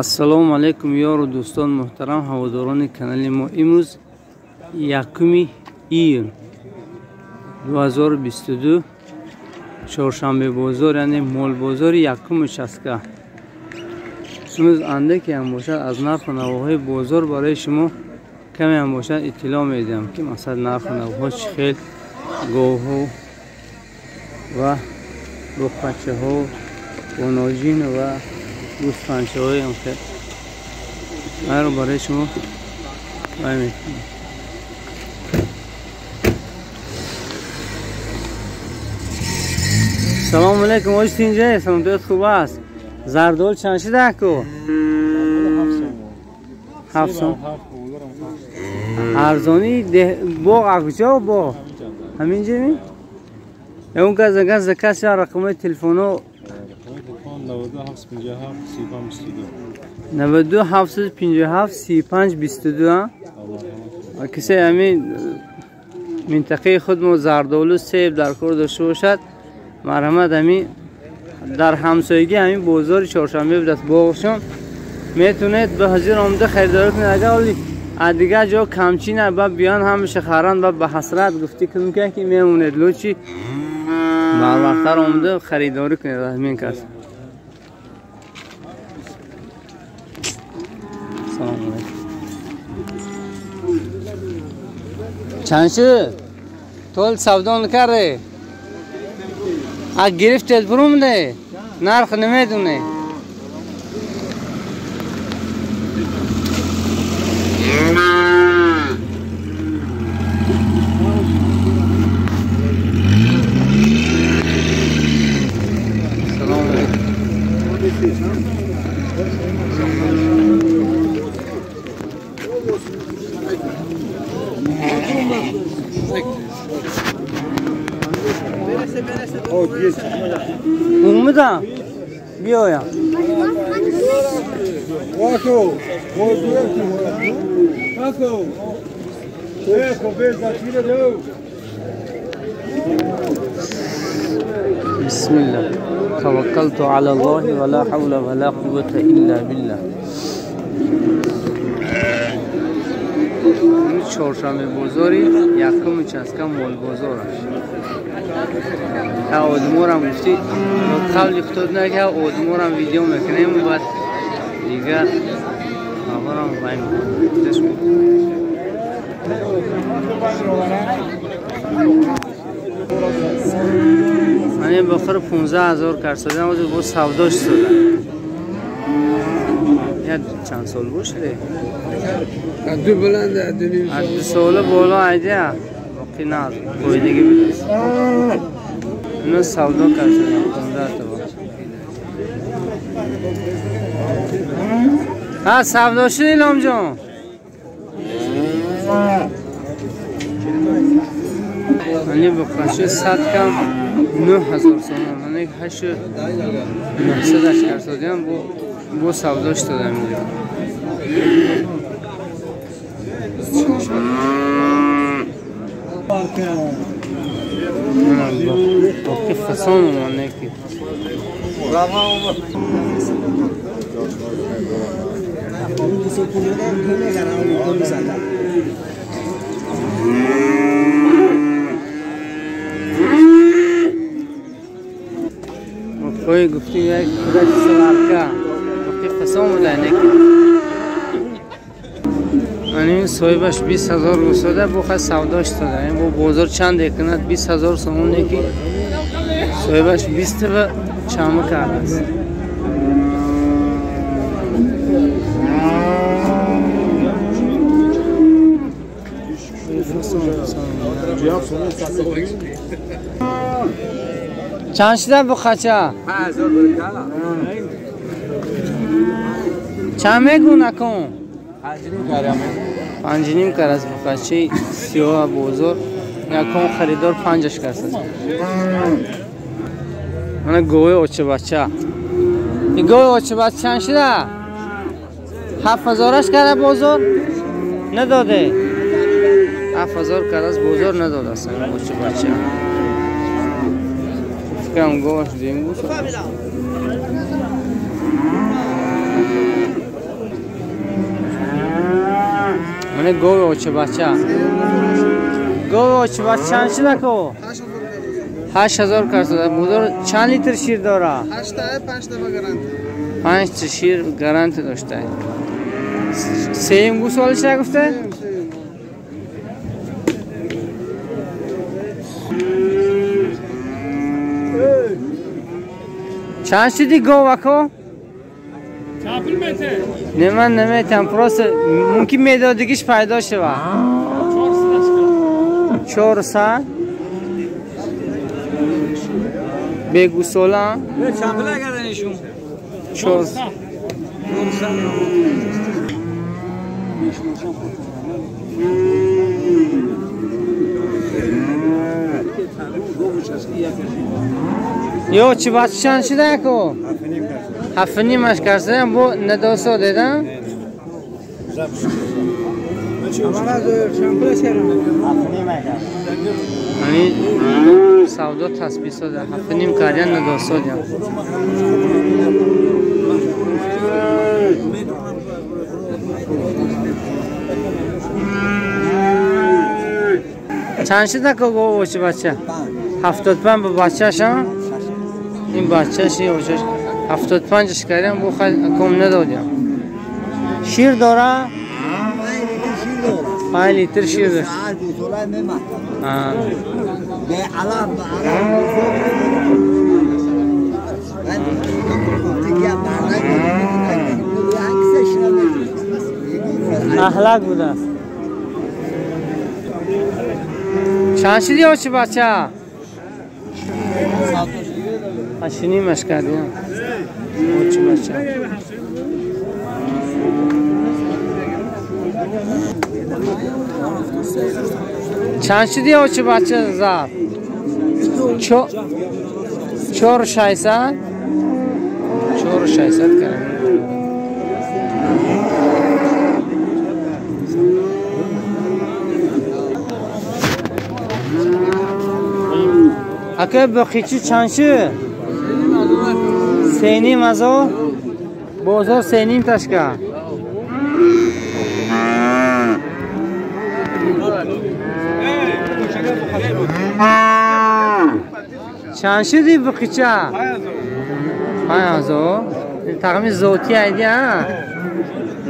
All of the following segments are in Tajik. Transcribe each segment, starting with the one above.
Ассалому алайкум ёру дӯстон муҳтарам ҳаводорони канали мо. Имрӯз 1 июн 2022 чоршанбе бозор, яъне молбозори якум участка. Имрӯз андаке ҳам бошад аз нарху навоҳои бозор барои шумо каме ҳам бошад иттилоъ медиҳам, ки масалан нарху навоҳо чӣ хел, говҳо ва буқачаҳо, боноҷин ва гӯсфандчаҳои ҳам хел айро барои шумо бай мекунам. Салому алейкум, ош тинҷе, саломатият хуб аст? Зардол чанд шуда ку? 7 сом. Арзони боғ акуҷо боғ? Ҳаминҷа ми? Он кас агар заказ ша рақамҳои телефоно 92 757 35 22. Касе ҳамин минтақаи худ мо зардолу себ дар кор дошта бошад, марҳамат, ҳамин дар ҳамсоягӣ ҳамин бозори чоршанбе будааст боғшон, метавонед ба ҳозир омада харидорӣ кунед. Агар оли аз дигар ҷо камчина ба биён ҳамеша харанд ба ба ҳасрат гуфтӣ кунем ки мемонед, лучи барвақттар омада харидорӣ кунед аз ҳамин кас. Салому алейкум. Чанд шуд? Тол савдо накарде? А гирифтед бурумде? Нарх намедоне. Салому алейкум. Умеда биёя. Бисмиллах. Таваккалту ала Аллоҳи ва ла ҳавла ва ла қуввата илла биллах. Чоршанбе бозори якум участка молбозор аст. Одморам гуфти қабли худод нака одморам видео мекунем, баъд дигар хабарам вай мекунем. Ман бохир 15,000 карсодам, ҳозир бо савдош шуда. Я чанд сол бошиде? Ду баланд, ду ним сол. Ду сола боло айдя, боқӣ на қоидаги будааст. Ино савдо карсодам 15 та бо. Ҳа, савдо шуд Иломҷон? Ани буқачи 100 кам 9000 сомон, ани 8900 карсодиам бо савдош додам инҷо. Боқӣ фасон омад ки. Ой, гуфти як кӯдаки саварка. Боқӣ фасон буда неки. Ани соҳибаш 20,000 гусода, бо хай савдош дода. Ин бо бозор чанд екунад 20,000 сомон неки. Соҳибаш 20 ва чама кардааст. Чанд шуда буқача? Чанд мегӯ накун? 5.5 кар аст буқачаи сиёҳ бозор. Якум харидор 5 кас аст. Мана гови очабача. Ин гови очабача чанд шуда? 7,000 кара бозор надоде. 7,000 кар аст бозор надодааст ин очабача. Фикрам говаш дуюм буд. Мане гови очи бача. Гови очи бача чанд шуда ко? 8000 карда. Бозор чанд литр шир дора? 8 та 5 та гарант. 5 та шир гарант дошта. Сеюм гӯсолаш гуфта? Чанд шуди гов ако? Не ман наметам, просто мумкин медодигиш пайдо шава. 400 бегусола. Чанд пул карданишон? 400. Ё чӣ бача чанд шуда ако? 7.5 карсаям бо надосо дедам. Ами савдо тасбиҳ сода 7.5 карян надосо дям. Чанд шуда ко очи бача? 75 ба бачаша? Ин бачаш ин очаш 75 кардам бо ком надодям. Шир дора? 5 литр шир дошт. Ахлақ будааст. Чанд шуди очи бача? 8.5 кардем. Очи бача. Чанд шуди очи бача зар? 4.600. 4.600 кардем. Ака боқичи чанд шуд? 3.5 ҳазор. Бозор 3.5 ташка. Чанд шуди боқича? 5 ҳазор. Тақми зоти айди а?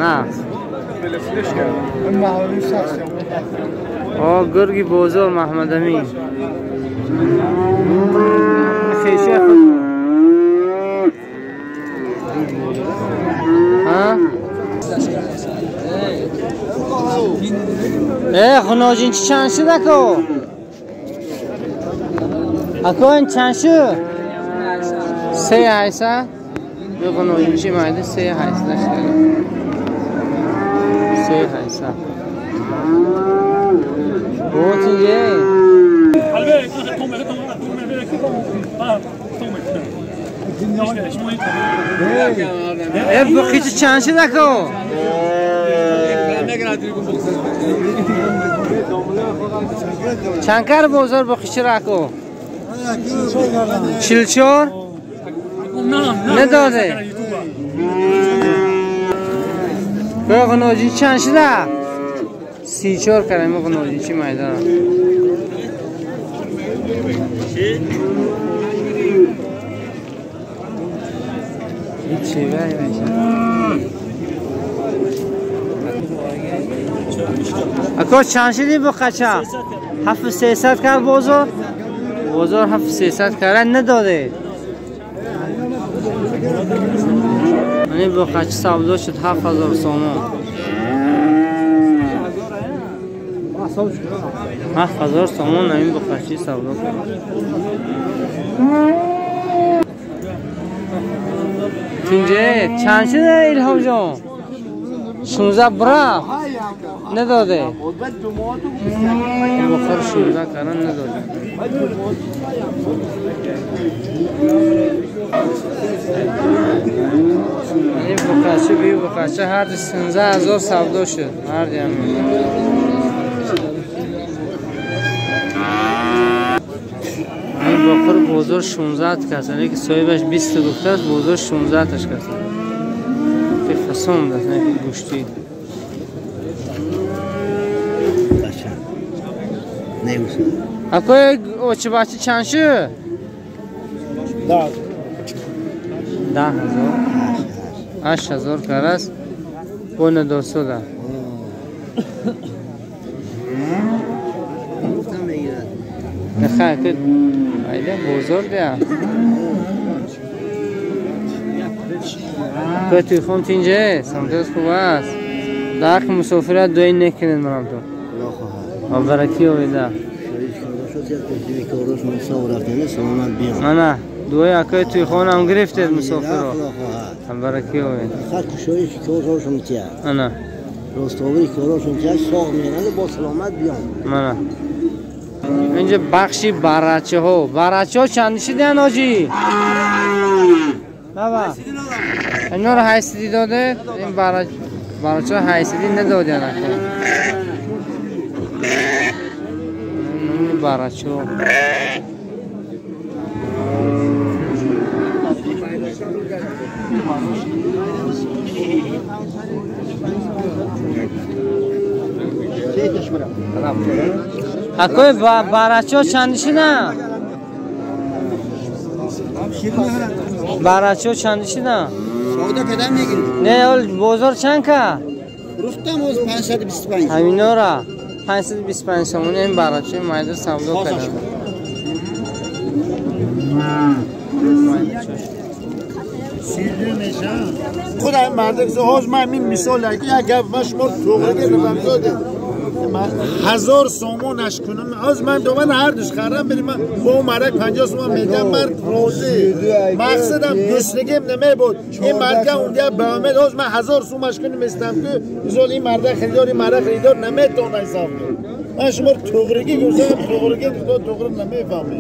На. О гурги бозор Маҳмадамин. Хеша худ. Хуноҷинчи чанд шуд ако? Ако ин чанд шуд? 3.800. Хуноҷинчи майда 3.800 шуд. 3.800. Отинҷе. Боқичи чанд шуд ако? Чанд кар бозор боқичиро ако? 44 надоде. Ғуноҷин чанд шуда? 34 кардем ғуноҷинчи майдона. Ако чанд шуди боқача? 7300 кард бозор? Бозор 7300 кард надоде. Ани боқача савдо шуд 7000 сомон. 7000 сомон ҳамин боқачи савдо кард. Тинҷе чанд шуда Илҳомҷон? 16 бра надоде. Бохар 16 каран надоде. Ин боқачи би боқачи ҳар 16000 савдо шуд. Ҳар ям. Ин боқир бозор 16 кас, лекин соҳибаш 20 гуфтааст, бозор 16 таш кас. Фасон даст, не гӯштӣ. Акои очи бачи чанд шуд? 10,000. 8,000 карас. Бо надосуда. Нахай, айда бозор дия. Акои туйхон тинҷе, самтоз хуб аст. Дар ҳаққи мусофират дуои некунед марамтон. Баракӣ оведа. Мана дуои акои туйхонам гирифтед мусофирро. Баракӣ овед. Ана. Мана. Инҷа бахши барачаҳо. Барачаҳо чанд шиданд ҳоҷӣ? Баба. Инора 800 додед? Ин барачаҳо 800 надоданд ака. Барачаҳо. Акои барачаҳо чанд шиданд? Барачаҳо чанд шиданд? Савдо кадам мегиред? Не, ол бозор чанд ка? Рустам оз 525. Ҳаминора 525 сомонӣ ин барачаи майда савдо карданд. Худо ин мардак ҳоз ман ин мисол як гап ман шумо туғри гирифтам зода. 1000 сомонаш кунам аз ман доман ҳар душ харам بریم من با اون مردک 50 سومن میدم مرد روزی مقصدم گشنگیم نمیبود این مردک اونجا به امید از من 1000 سومش کنم استم که مثال این مردک خریدار این مردک خریدار نمیتونه حساب کنه. من شما تغرگی گفتم تغرگی خدا تغرگ نمیفهمی.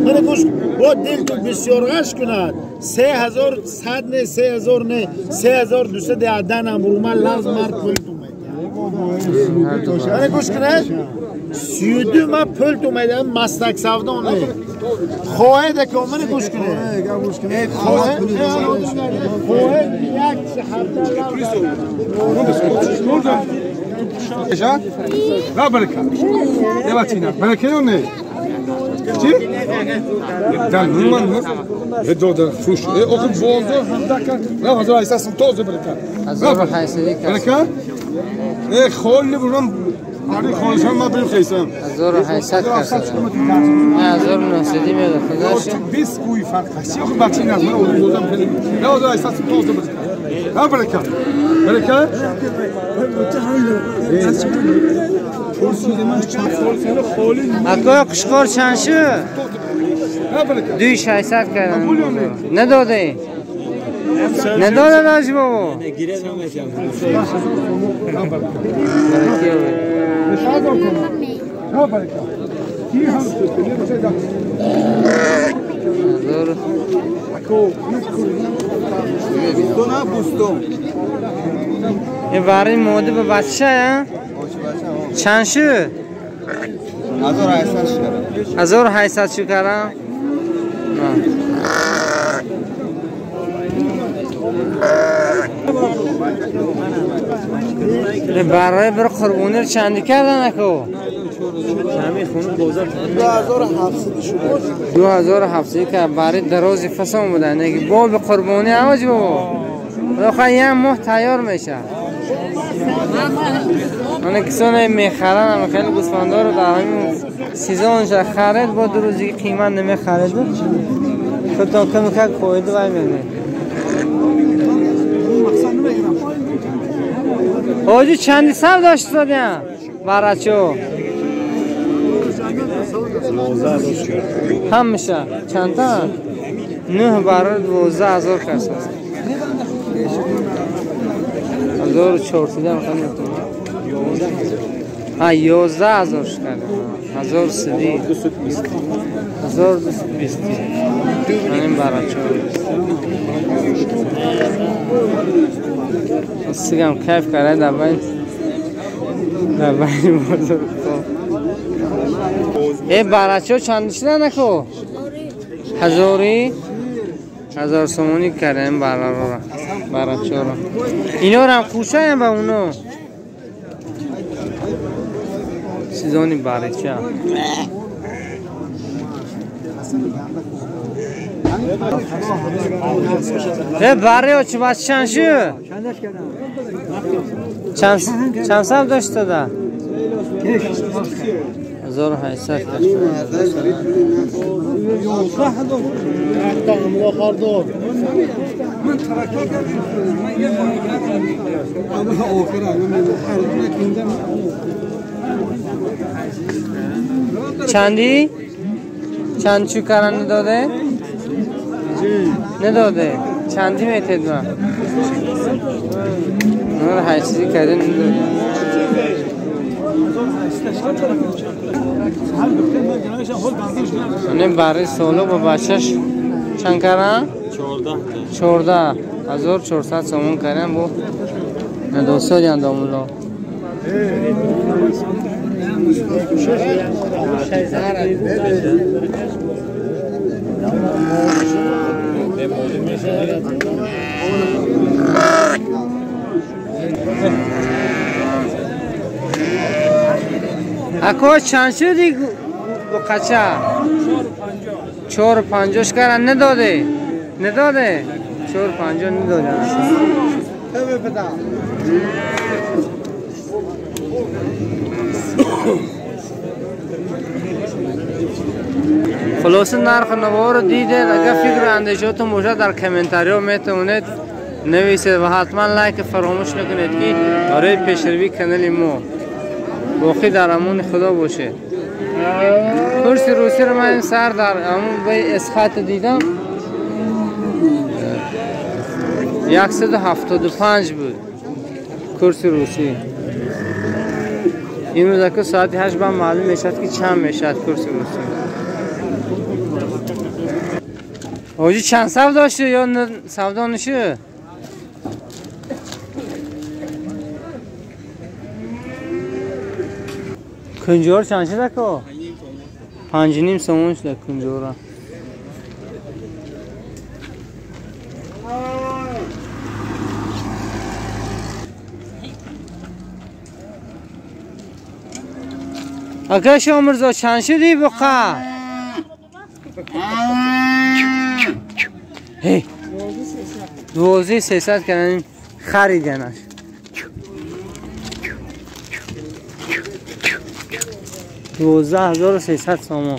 من گوش با دل تو بسیار غش کند 3100 نه 3000 نه 3200 عدن هم رومن لفظ مرد پول تو من گوش کنه 32 من پول تو میدم مستک سودان نه خواهد که من گوش کنه خواهد یک هفته لا بركة يا باتينا بركة ولا چی؟ در من هدو فروش اخو بازار هم دکن نه 1800 سوم تازه برکه 1800 برکه ای خالی برم آره خالشان ما بریم خیسم 1800 کس 1900 میاد خداش 20 کوی فرق هست آخه بچین از من اون خیلی نه 1800 سوم تازه برکه نه برکه برکه اکوی قشقار چند شد؟ 2600 کردن نداده نداده راجی بابا این برای موده به بچه چند شد؟ 1800 شو کردم؟ نه برای بر قربونی چندی کردن اکو؟ 2700 که برای دراز فسان بودن نگی باب قربونی همه بابا بالاخره یه ماه تیار میشه. من کسانی میخرن هم خیلی گوسفندا رو در همین سیزونش خرید با دو روزی قیمت نمیخرید خودتان کم کم خواهید وای می‌کنید. حاجی چندی سال داشت دادیم برچو همیشه چند تا 9 برای 12,000 کس است. 1400 هم خیلی ها 11,000 شد 1100 1220 این برای چهار سیگم کیف کرده در بین بزرگ ای برای چند شده نکو 1000 سومونی کردم برای رو برای چهار اینا رو هم خوشه هم به اونو سیزانی باریچه باره چه بچه چند شو؟ چند سال داشت داده؟ 1800 چندی؟ چند چوکران نداده؟ نداده چندی میتید من؟ نور هر چیزی کرده نداده نه برای سالو با بچهش چند کردن؟ 14,400 سومون کردن با ندوستان اندامولا اکو چند شدی با قچه؟ 4.50 کردن نداده نداده 4.50 نداده خلاصه نرخ نوا رو دیدید. اگر فکر و اندیشهاتون باشه در کامنتاری ها میتونید نویسید و حتما لایک فراموش نکنید که برای پیشروی کانال ما باقی در امان خدا باشه. کورس روسی رو من سر در همون به اسخط دیدم 175 بود کورس روسی. امروز که ساعت 8 با معلوم میشد که چند میشد کورس روسی. حاجی چند سو داشته یا سودا نشه؟ کنجور چند شده که؟ 5.5 سومون شده کنجورا. اگه شامرزا چند شدی بقا؟ هی 12,300 کردن خریدنش. 12,300 سامان.